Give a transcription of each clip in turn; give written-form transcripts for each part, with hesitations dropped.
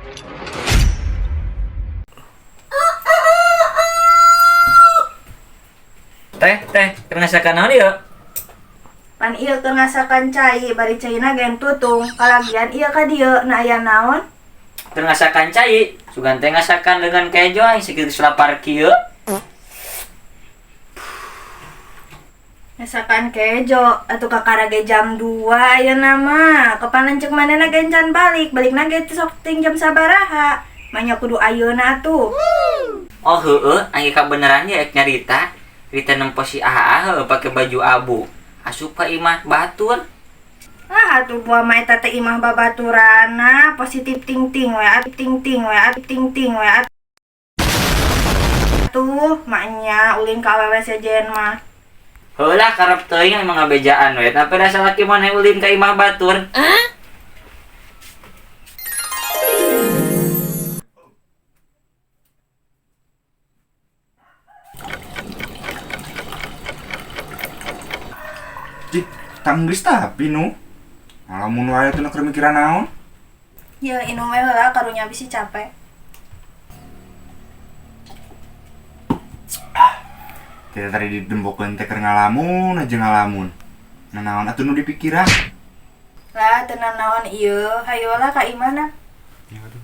Teh, teh, keur ngasakan naon ieu? Pan ieu keur ngasakan cai, bari caina gen tutung. Kalagian ieu ka dieu, na aya naon? Keur ngasakan cai, sugan teh ngasakan dengan kejo aing sakitu lapar kieu. Ngasakan kejo, atuh kakara ge jam 2 ayeuna mah. Kapan lanceuk manehna ge can balik, balikna ge sok ting jam sabaraha. Manya kudu ayeuna atuh. Oh heueuh, aing kabeneran ye ek nyarita. Rita nempo si AA heueuh pake baju abu. Asup ka imah batur. Ah atuh buah mah eta teh imah babaturana, positif ting-ting we, ting-ting we, ting-ting we. Tuh, maknya ulin ka awewe sejen mah. Heulah karep teuing emang ngabejaan we, tapi da salaki maneh ulin ka imah batur. Cih, tanggeus tapi nu. Ngalamun wae teh keur mikiran naon? Ya inum we heula karunya bisi capek. Tidak tadi didembokeun teh keur ngalamun aja ngalamun. Nah naon atuh nu dipikiran? Lah teu naon ieu, hayolah ka imahna. Ya aduh.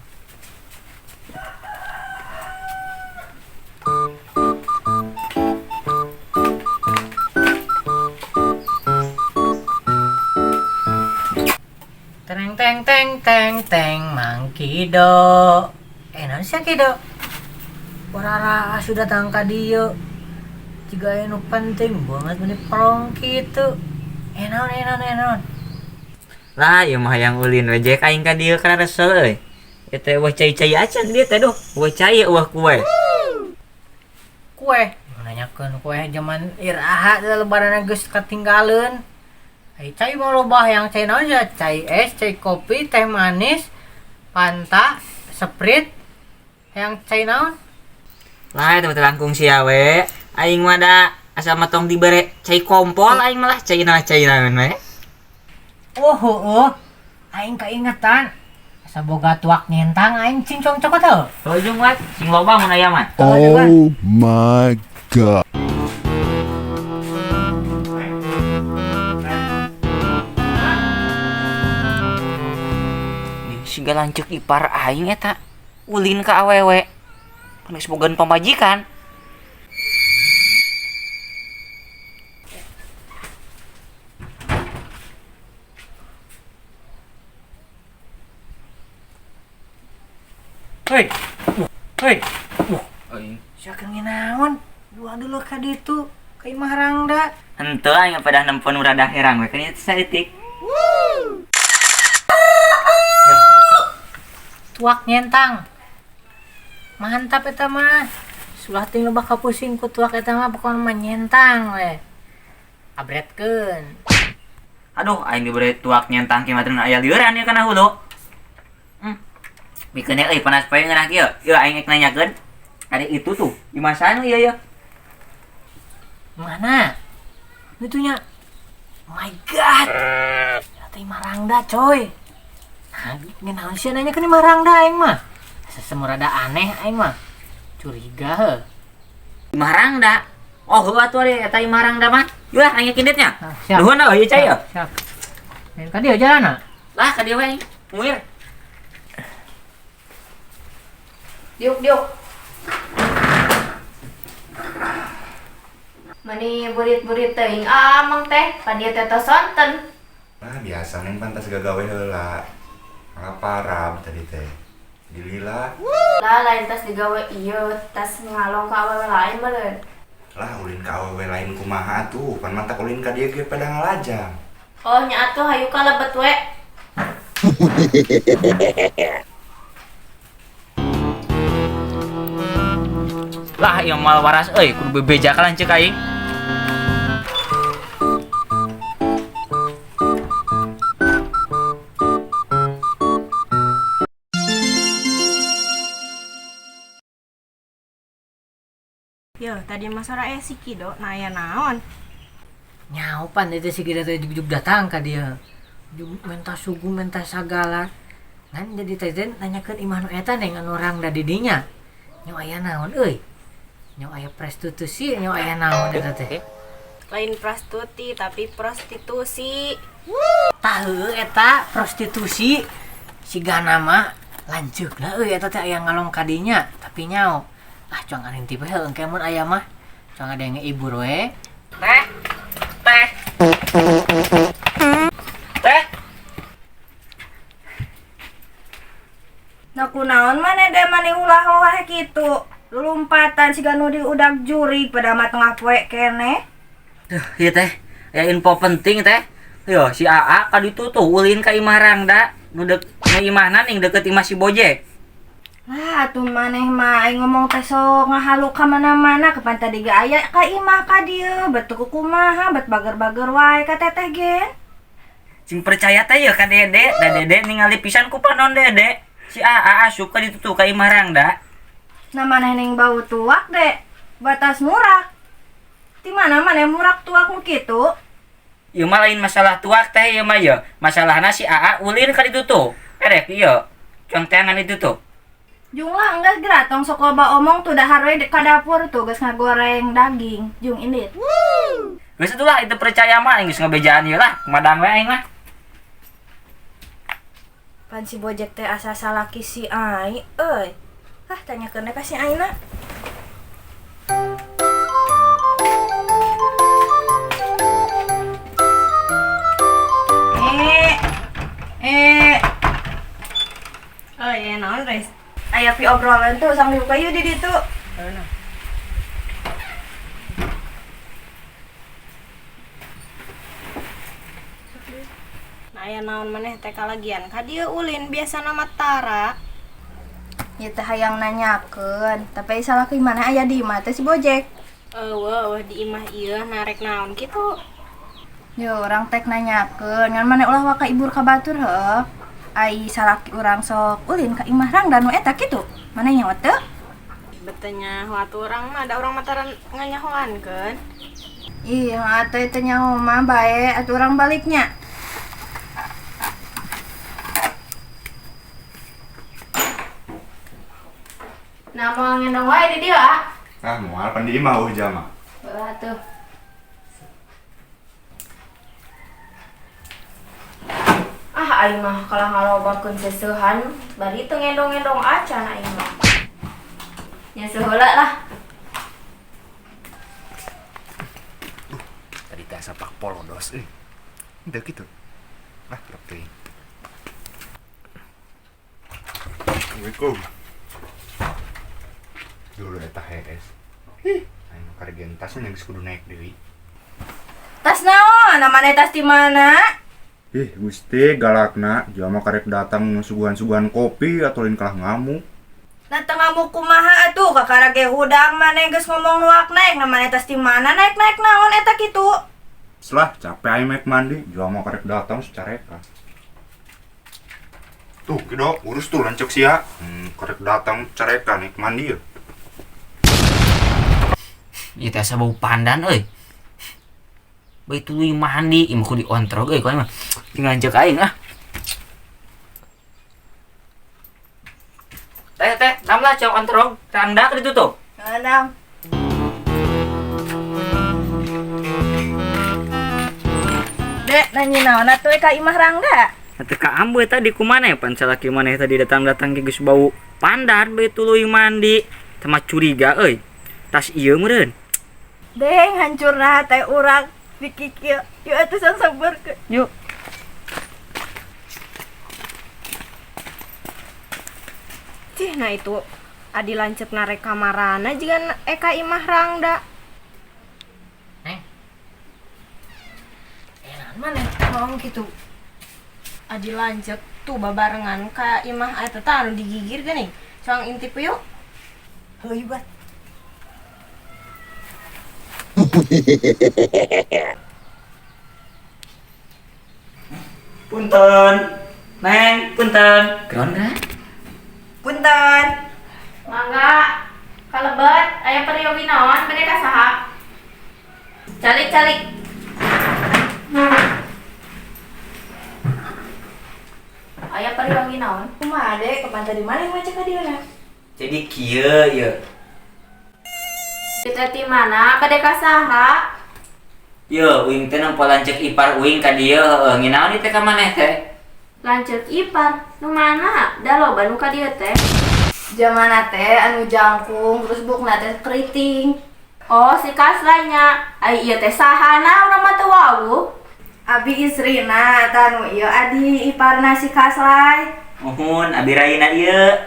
Teng teng teng teng teng Mang Kido. Naon sia Kido? Warara sudah datang ka dieu. Jiga aya nu penting banget meni prong kitu. Naon naon naon. Lah ieu mah hayang ulin we jek aing ka dieu kana resel euy. Ieu teh eueuh cai-cai acan dieu teh duh, eueuh cai eueuh kue. Kue, nanyakeun kue zaman iraha teh lebaran geus katinggaleun. Ai cai mah loba yang cai naon sia? Cai es, cai kopi, teh manis, Fanta, Sprite. Yang cai naon? Lah eta mah langkung sia we. Aing mah da asal mah tong dibere cai kompol aing malah cai naon cai naon we. Oh heueuh. Aing kaingetan. Asa boga tuak nyentang aing cing cong cokot heuh. Hojung we, sing loba mun aya mah. Oh my god. Siga lanceuk ipar aing eta ulin ka awewe. Pan geus bogaan pamajikan. Hei. Hei. Aing. Sia keur nginaon? Dua dulu ka ditu ka imah Rangda. Henteu aing pada nempo nu rada herang we kan ieu teh saeutik. Tuak nyentang. Mantap eta mah. Sulah teuing loba kapusing ku tuak eta mah pokona mah nyentang we. Abretkeun. Aduh, aing dibere tuak nyentang kieu mah teu aya lieuran ieu kana hulu. Mikeun euy panas poe ngeunah kieu. Ieu aing rek nanyakeun. Ari itu tuh, di masaan ieu ya. Mana? Itunya. Oh my god. Eta imah Rangda coy. Nah, ngenaon sia nanyakeun imah Rangda aing mah. Asa semua rada aneh aing mah. Curiga heuh. Imah Rangda. Oh, heuh atuh ari eta imah Rangda mah. Yeuh aing yakin detnya. Nah, siap. Nuhun euy cai yeuh. Siap. Lain ka dieu jalanna. Lah ka dieu we aing. Muir. Diuk diuk. Mani burit-burit teuing amang teh, pan ieu teh tos sonten. Lah biasa neng pantas gagawe heula. Ngaparab tadi teh. Dilila. Lah lain tas digawe ieu, tas ngalong ka awewe lain meureun. Lah ulin ka awewe lain kumaha atuh, pan matak ulin ka dieu ge pada ngalajang. Oh nya atuh hayu ka lebet we. Lah ieu moal waras euy, kudu bebeja ka lanceuk aing. Yo, tadi mah sora aya si Kido, nah aya naon? Nyaupan itu si Kido teh jug-jug datang ka dieu. Jug menta sugu, menta sagala. Ngan jadi teh nanyakeun imah nu eta neng anu Rangda di dinya. Nyo aya naon euy? Nyo aya prostitusi, nyo aya naon eta teh? Lain prostitusi tapi prostitusi. Tah heueuh eta prostitusi sigana mah lanceukna euy eta teh aya ngalong ka dinya tapi nyao. Ah cuang anin tipe heueuh engke mun aya mah. Cuang ada yang ngibur we. Teh. Teh. Teh. Nah kunaon maneh deh maneh ulah wae kitu. Lumpatan siga nu diudak jurig pada mah tengah poe keneh. Duh, ieu teh aya info penting teh. Yo si AA ka ditu tuh ulin ka imah Rangda nu dek nu imahna ning deket imah si Bojek. Lah atuh maneh mah aing ngomong teh sok ngahalu ka mana-mana kapan tadi ge aya ka imah ka dieu bet teu kumaha bet bager-bager wae ka teteh gen. Cing percaya teh ye ka Dede, da Dede ningali pisan ku panon Dede. Si AA asup ka ditu tuh ka imah Rangda. Nah maneh ning bau tuak dek, batas murak. Di mana maneh murak tuak nu kitu? Ieu mah lain masalah tuak teh ieu mah ye. Masalahna si AA ulin ka ditu tuh. Erek ieu. Cuang teangan itu tuh. Jung lah enggeus geura tong sok loba omong tuh dahar we ka dapur tuh geus ngagoreng daging. Jung indit. Geus atuh lah itu percaya mah aing geus ngabejaan ieu lah. Madang we aing mah. Pan si Bojek teh asa salaki si Ai euy. Ah tanyakeun ka si Aina. Eh. Oh iya naon Res? Aya pi obrolan tuh sang dibuka yeuh di ditu. Nah aya naon maneh teh kalagian ka dieu ulin biasana mah tara. Ieu teh hayang nanyakeun, tapi salaki mana aya di imah teh si Bojek. Eueuh eueuh di imah ieu narek naon kitu. Yo urang tek nanyakeun, ngan maneh ulah waka ibur ka batur heuh. Ai salaki urang sok ulin ka imah Rangda nu eta kitu. Maneh nyaho teu? Betenya atuh urang mah da urang mah tara nganyahoankeun. Ih, atuh teu nyaho mah bae atuh urang baliknya. Nah moal ngendong wae di dieu ah. Ah moal pan di imah eueuh jama. Heuh atuh. Ah aing mah kalah ngalobakeun seuseuhan bari teu ngendong-ngendong acan aing mah. Nya seheula lah. Duh, tadi teh asa pak polodos euy. Henteu kitu. Lah, kerep teuing. Assalamualaikum. Dulu eta hees. Ih, aing karegen tas nya geus kudu naik deui. Tas naon? Namanya tas di mana? Ih, Gusti galakna, jelema karek datang suguhan-suguhan kopi atau lain kalah ngamuk. Nah teu ngamuk kumaha atuh kakara ge hudang maneh geus ngomong nuak naik, namanya tas di mana naik-naik naon eta kitu. Selah capek aing mek mandi, jelema karek datang secareka. Tuh, kido urus tuh lanceuk sia. Karek datang careka naik mandi ya. Ieu teh asa bau pandan euy. Bae tuluy mandi, ieu mah kudu diontrog euy kumaha mah. Tinggal lanceuk aing ah. Teh teh, nam lah cok ontrog, Rangda ka ditu tuh. Nam. Dek, nanya naon atuh ka imah Rangda? Atuh ka ambu tadi kumaha pan salaki maneh tadi datang-datang ge geus bau pandan bae tuluy mandi. Teh mah curiga euy. Tas ieu meureun. Deng hancurna teh urang dikikil. Yuk atuh sabarkeun. Yuk. Cih, nah itu adi lanceuk narek kamarana jiga eka imah Rangda. Neng. Naon maneh ngomong kitu? Adi lanceuk tuh babarengan ka imah eta tah anu digigir geuning. Cuang intip yuk. Heuy bat. Punten. Neng, punten. Keron kan? Punten. Mangga. Kalebet aya peryogi naon bade ka saha? Calik-calik. Aya pariwangi naon? Kumaha dek, kapan tadi maneh maca ka dieu na? Jadi kieu ieu. Kita ti mana? Bade ka saha? Yo, uing teh nempo lanceuk ipar uing ka dieu heueuh. Nginaon ieu teh ka maneh teh? Lanceuk ipar. Nu mana? Da loba nu ka dieu teh. Jamana teh anu jangkung terus bukna teh keriting. Oh, si Kaslanya. Ai ieu teh sahana urang mah teu wawuh. Abi istrina eta nu ieu adi iparna si Kaslay. Muhun abi raina ieu.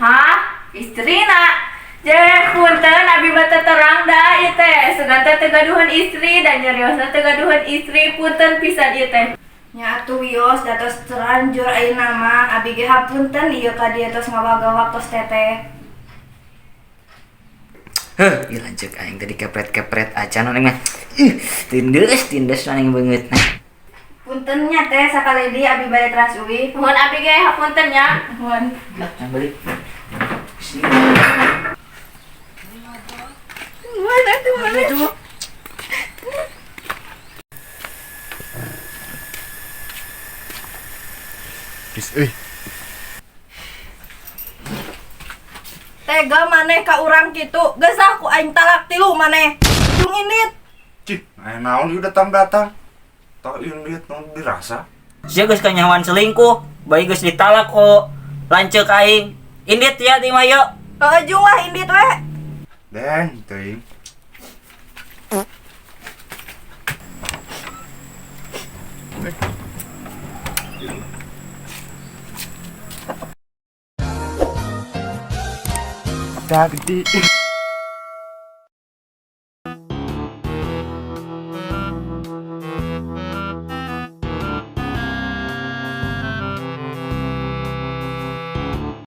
Hah? Istrina? Jeh, punten abi mah teu terang da ieu teh. Sugan teh teu gaduhan istri dan nyariosna teu gaduhan istri, punten pisan ieu teh. Nya atuh wios da tos terlanjur ayeuna mah abi ge hapunten ieu ka dieu tos ngawagawak tos teteh. Heuh, ieu lanceuk aing teh dikepret-kepret acan aing mah. Ih, tindeus tindeus aing beungeutna. Punten nya teh sakali deui abi bade teras uih. Nuhun abi ge hapunten nya. Nuhun. Lah, balik. Nuhun atuh maneh. Geus euy. Tega maneh ka urang kitu, geus ah ku aing talak tilu maneh. Jung indit. Cih, aya naon ieu datang-datang. Tah indit nu dirasa. Sia geus kanyahoan selingkuh, bae geus ditalak ku lanceuk aing. Indit ya di mah yeuh. Heeh jung lah indit we. Deng teuing. Tadi.